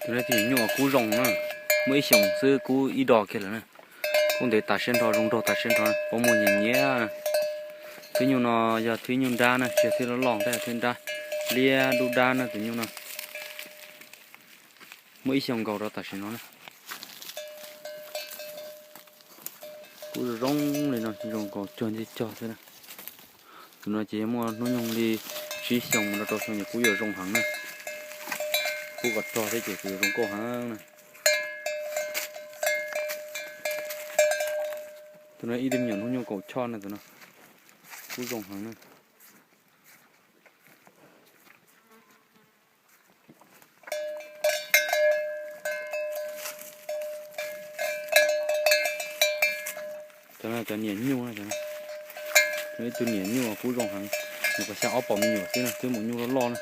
Tus no tus nyuam nyuj kub zoo na, muaj ib xyoos xwb kub ib do kiag lawm na. Kub ntev tas siab nrho, zoo nraug tas siab nrho, pom muag nyiam nyiam. Tus nyuj no yog tus nyuj nrab na, tsis yog tus loj loj, tab yog tus nrab, liab dub dab na tus nyuj no. Muaj ib xyoos nkaus rau tam sim no na. Kub zoo li no, zoo nkaus cog ncig cog xwb na. Tus no ces yog muaj hnub nyoog li tsib xyoos mus rau rau xyoo ces kub yuav zoo heev na. Kub kom rog thiab ces kuv yuav zoo nkauj heev na. Tus no ib tug me nyuam hnub nyoog kaum choj na tus no. Kub zoo heev na. Cov no cov niam nyuj na, ib tug niam nyuj kub zoo heev. Nws kuj xya ob pom me nyuam xwb na, twb mus nyuj loj loj na.